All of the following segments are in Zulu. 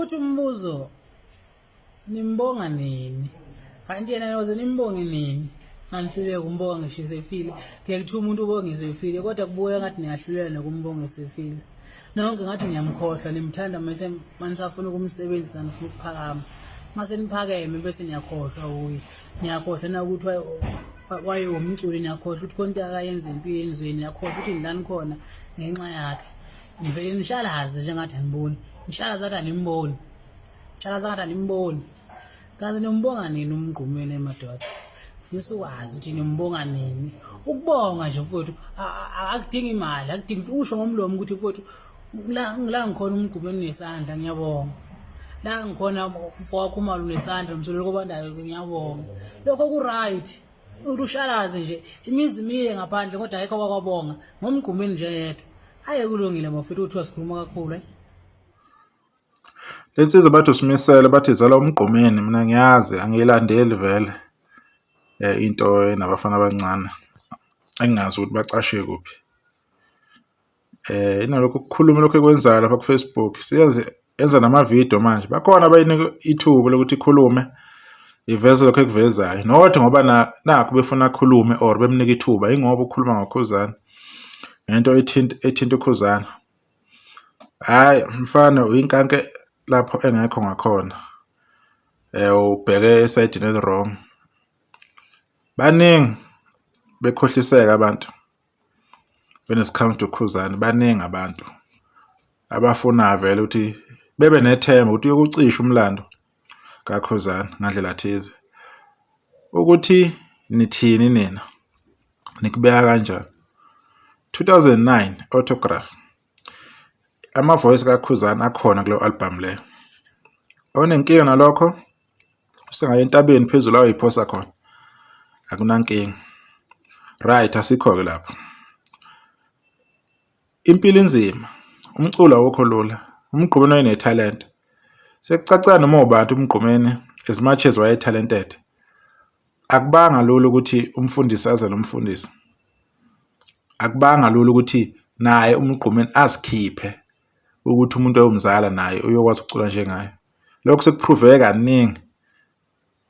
Uthi umbuzo nimbonga nini? Kanti yena noze nimbonge nini? Nganihluleka umbonga ngisho esefile. Kuye kuthiwa umuntu ubonga esefile kodwa kubukeka ngathi niyahluleka nokumbonga esefile. Nonke ngathi niyamkhohlwa nimthanda mase manisafuna ukumsebenzisa nifuna ukuphakama. Mase niphakeme bese niyakhohlwa kuye. Niyakhohlwa na ukuthi wayewumculi niyakhohlwa ukuthi khona into akayenza empilweni zweni niyakhohlwa ukuthi nilani khona ngenxa yakhe. Ngivele nishalaze nje ngathi aniboni. Nishalaze ngathi animboni. Nishalaze ngathi animboni. Kaze nimbonga nini umgqumeni emadoda? Ngifisa ukwazi ukuthi nimbonga nini. Ukubonga nje mfowethu akudingi imali, akudingi usho ngomlomo ukuthi mfowethu la ngila ngikhona umgqumeni nesandla ngiyabonga. La ngikhona mfowakho umali unesandla umsolelo kobandayo ngiyabonga. Lokho ku right. Uthi ushalaze nje imizi imile ngaphandle kodwa ayikho wakwabonga ngomgqumeni nje yedwa. Aye kulungile bafethu uthiwa sikhuluma kakhulu ayi. Le nsizwa bathi usimisele bathi izalwa uMgqumeni mina ngiyazi angiyilandeli vele into enabafana abancane engingazi ukuthi bacashe kuphi. Inalokhu ukukhuluma lokhu ekwenzayo lapha ku-Facebook siyenze yenza namavidiyo manje bakhona abayinika ithuba lokuthi ikhulume iveze lokhu ekuvezayo not ngoba nakhu befuna akhulume or bemnika ithuba ingoba ukhuluma ngokhuzana ngento ethinta ethinta ukhuzana. Hhayi mfana uyinkanke lapho engekho ngakhona ubheke esayidini eli-wrong. Baningi bekhohliseka abantu when it comes to Khuzani baningi abantu abafuna vele ukuthi bebe nethemba ukuthi uyokucisha umlando kaKhuzani ngandlela thize. Ukuthi nithini nina nikubeka kanjani? 2009 Autograph ama-voice kaKhuzani akhona kuleyo album leyo. Onenkinga nalokho usengaya entabeni phezulu ayoyiphosa khona akunankinga. Right asikho-ke lapho. Impilo inzima, umculo awukho lula, uMgqumeni wayenethalente. Sekucaca noma ubani uMgqumeni as much as waye-talented akubanga lula ukuthi umfundisi aze nomfundisi. Akubanga lula ukuthi naye uMgqumeni azikhiphe ukuthi umuntu oyomzala naye uyokwazi ukucula njengaye. Lokho sekuphroveke kaningi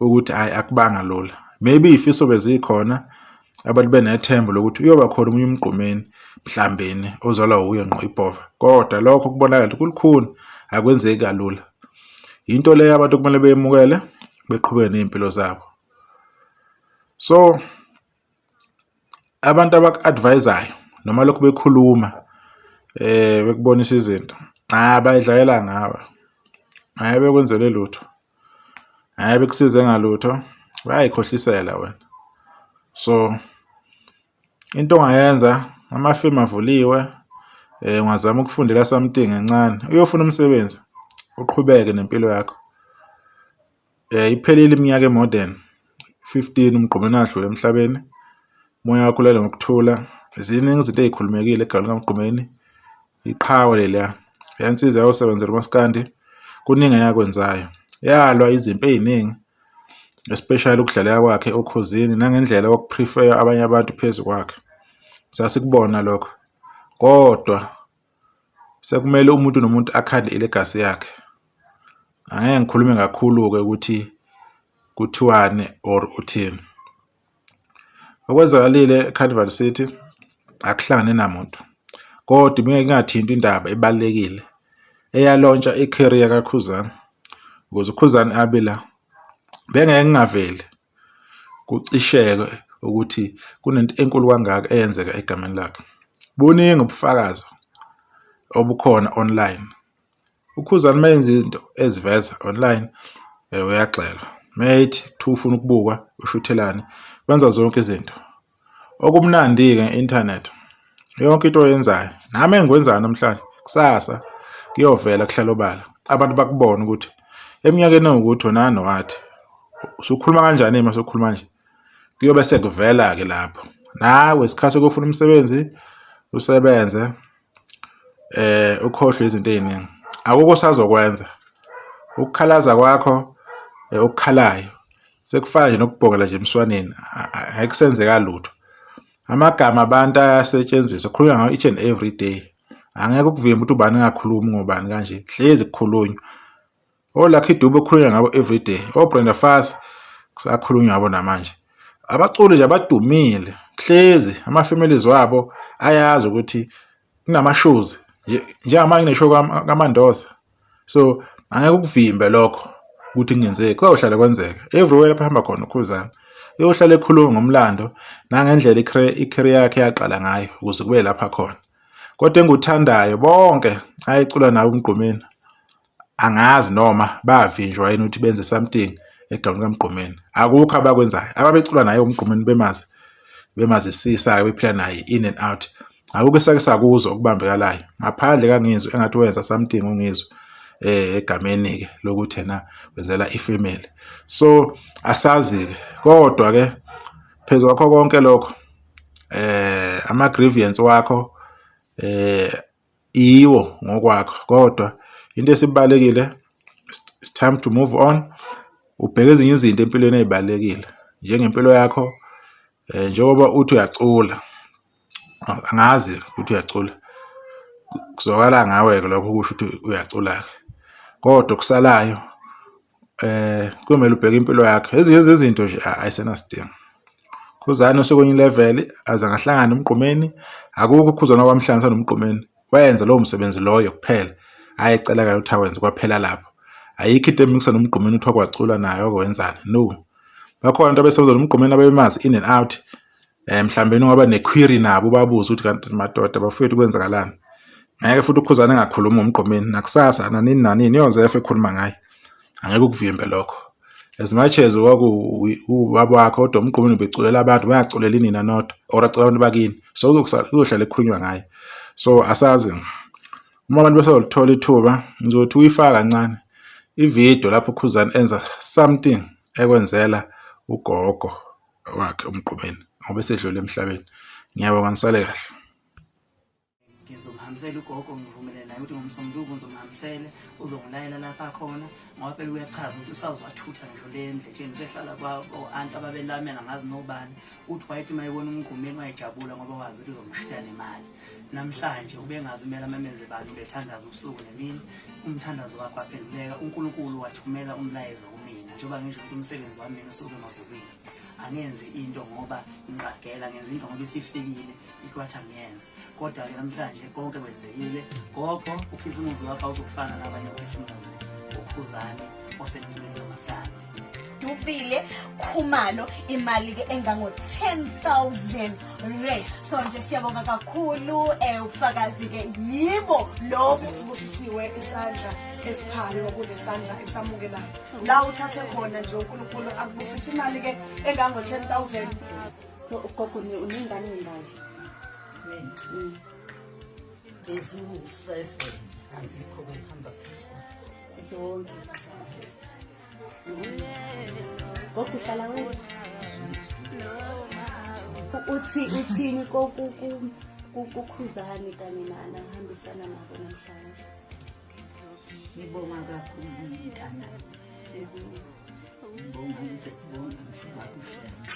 ukuthi hhayi akubanga lula. Maybe iy'fiso bezikhona abantu benethemba lokuthi uyoba khona omunye umgqumeni mhlambeni ozalwa wuye ngqo ibhova kodwa lokho kubonakala ukuthi kulukhuni akwenzeki kalula. Yinto leyo abantu okumele beyemukele beqhubeke ney'mpilo zabo. So abantu abaku-advise-ayo noma lokhu bekhuluma bekubonisa izinto, cha bayidlalela ngawe, ngeke bekwenzele lutho. Ngeke bekusize ngalutho, bayayikhohlisela wena. So into ongayenza amafemu avuliwe ungazama ukufundela something encane uyofuna umsebenzi uqhubeke nempilo yakho. Iphelile iminyaka e-more than 15 uMgqumeni wadlula emhlabeni. Umoya wakhe ulale ngokuthula. Ziningi izinto ey'khulumekile egameni likaMgqumeni. Iqhawe leliya, leya nsizwa yawusebenzela umaskandi kuningi eyakwenzayo. Yalwa izimpi ey'ningi especially ukudlaleka kwakhe oKhozini nangendlela oku-prefer-a abanye abantu phezu kwakhe. Sasikubona lokho kodwa sekumele umuntu nomuntu akhande ilegasi yakhe. Angeke ngikhulume kakhulu-ke ukuthi kuthiwani or uthini. Okwenzakalile eCarnival City akuhlangene namuntu kodwa ibingeke ingathintwa indaba ebalulekile eyalontsha i-career kaKhuzani ukuze uKhuzani abe la. Bengeke kungaveli kucisheke ukuthi kunento enkulu kangaka eyenzeka egameni lakhe. Buningi ubufakazi obukhona online. UKhuzani uma enza izinto eziveza online uyagxekwa. Uma ethi kuthiwa ufuna ukubukwa ushuthelane, wenza zonke izinto. Okumnandi-ke nge-inthanethi yonke into oyenzayo nami engikwenzayo namhlanje kusasa kuyovela kuhlale obala abantu bakubone ukuthi eminyakeni ewukuthi wena nowathi usukhuluma kanjani uma usukhuluma nje kuyobe sekuvela-ke lapho nawe isikhathi sokufuna umsebenzi usebenze ukhohlwe izinto ey'ningi akukho osazokwenza ukukhalaza kwakho okukhalayo sekufana nje nokubhokela nje emswaneni angeke kusenzeka lutho amagama abantu ayasetshenziswa khulunywa ngawo each and every day angeke ukuvimbe ukuthi ubani engakhulumi ngobani kanje hlezi kukhulunywa. O-Lucky Dube kukhulunywa ngabo everyday, o-Brenda Fassie kusakhulunywa ngabo namanje. Abaculi nje abadumile hlezi ama-families wabo ayazi ukuthi kunama-shows njengamanje kune-show kaMandoza, so angeke ukuvimbe lokho ukuthi kungenzeki, kuzohlala kwenzeka everywhere lapho ehamba khona uKhuzani uyohlala ekhuluma ngomlando nangendlela i-career yakhe yaqala ngayo ukuze kube lapha khona. Kodwa engikuthandayo bonke ayecula nabo uMgqumeni, angazi noma bavinjwa yini ukuthi benze something egameni kaMgqumeni. Akukho abakwenzayo, ababecula naye uMgqumeni bemazi bemazisisa-ke bephila naye in and out, akukho esake sakuzwa okubambekalayo ngaphandle kaNgizwe engathi wenza something uNgizwe egameni-ke lokuthi yena wenzela ifamily. So asazi-ke, kodwa-ke phezu kwakho konke lokho ama-grievance wakho iwo ngokwakho, kodwa into esibalulekile, it's time to move on, ubheke ezinye izinto empilweni ey'balulekile njengempilo yakho. Njengoba uthi uyacula, angazi ukuthi uyacula, kuzwakala ngawe-ke lokho kusho ukuthi uyacula-ke, kodwa okusalayo kuyomele ubheke impilo yakho. Ezinye zezinto nje ayisenasidingo. Khuzani usekwenye i-level aze angahlangana noMgqumeni, akukho uKhuzani okwamhlanganisa noMgqumeni, wenza lowo msebenzi loyo kuphela ayecelakala ukuthi awenze, kwaphela lapho. Ayikho into emikisa noMgqumeni ukuthi wakwacula naye wakwenzani, no. Bakhona abantu abesebenza noMgqumeni abebemazi in and out, mhlawumbe ungaba ne-query nabo ubabuze ukuthi kanti madoda bafowethu kwenzakalani. Ngeke futhi uKhuzani engakhulumi ngoMgqumeni nakusasa nanini nanini, iyoze efe ekhuluma ngaye, angeke ukuvimbe lokho. As much as ubaba wakho, kodwa uMgqumeni ubeculela abantu, bengaculeli nina nodwa or acula abantu bakini, so kuzohlala ekhulunywa ngaye. So asazi uma abantu besazolithola ithuba, ngizothi uyifaka kancane ividiyo lapho uKhuzani enza something ekwenzela ugogo wakhe uMgqumeni ngoba esedlule emhlabeni. Ngiyabonga, nisale kahle. Ngizomhambisela ugogo, ngivumelene naye ukuthi ngomsombuluko ngizomhambisela, uzongilayela lapha khona, ngoba phela uyachaza ukuthi usawuzathutha ngisho le ndletsheni, usehlala kwa-anti ababelamela ngazi nobani. Uthi wayethi uma ebona uMgqumeni wayejabula ngoba wazi ukuthi uzomshiya nemali. Namhlanje ubengazi kumele amemeze bani, ubethandaza ubusuku nemini, umthandazo wakhe waphenduleka, uNkulunkulu wathumela umlayezo kumina. Njengoba ngisho ukuthi umsebenzi wami mina usuke emazulwini, angenzi into ngoba ngiqagela, ngenza into ngoba isifikile ikwathi angiyenze. Kodwa-ke namhlanje konke kwenzekile. Gogo, ukhisimuzi wakho awuzukufana nabanye ukhisimuzi, uKhuzani osemculweni kamaskandi. Duvile Khumalo imali-ke engango-10,000 rand. So nje siyabonga kakhulu ubufakazi-ke yibo lobu. Sibusisiwe isandla esiphayo kunesandla esamukelayo. La uthathe khona nje uNkulunkulu akubusisa imali-ke engango-10,000. So ugogo unengane engaki? Eziwu-7 azikho, bengihamba phezu kwazo zonke. Gogo uhlala wena? Uthi uthini kuKhuzani kanye nahambisana nabo namhlanje? Ngibonga kakhulu mntanami, ngibonga ngize kubonga ngifuna kuhlanga.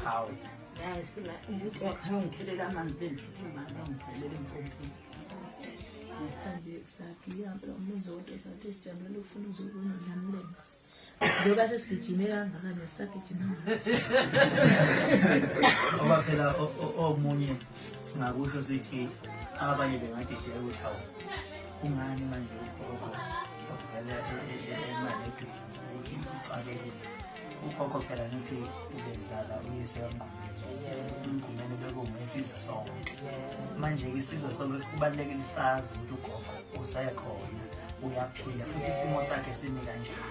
Hawu. Ngikhelela amanzi, bengikhipha imali, angikhelela empompini. Mhlawumbe sagiya phela umlungu sathi sijabulela ukufuna ukuzobona udlamlenze. Njengoba sesigijime kangaka nje sisagijima. Ngoba phela omunye singakusho sithi abanye bengadideka ukuthi hawu, kungani manje ugogo sokuvela emaredweni ukuthi uxakekile. Ugogo phela nithi ubezala uyise kaMgqumeni, uMgqumeni bekungowesizwe sonke. Manje-ke isizwe sonke kubalulekile sazi ukuthi ugogo usekhona, uyaphila, futhi isimo sakhe simi kanjani,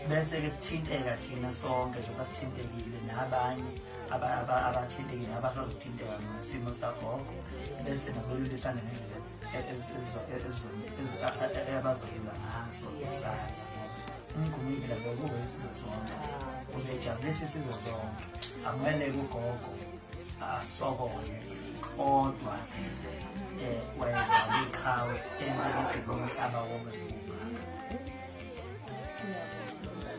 bese-ke sithinteka thina sonke njengoba sithintekile nabanye abathintekile nabasazothinteka ngesimo sikagogo, bese nabelulisana ngendlela abazolula ngaso isandla. UMgqumeni phela bekuwesizwe sonke, ubejabulisa isizwe sonke, akumele ugogo asokole, kodwa wayezala iqhawe engeligqiba umhlaba wonke ngokungaka.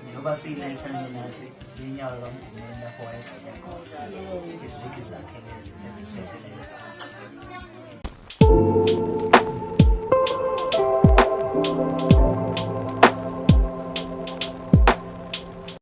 Njengoba siyilayithanye nathi siyinyawo kaMgqumeni lapho wayegxile khona, izigi zakhe lezi ezisiphethelele.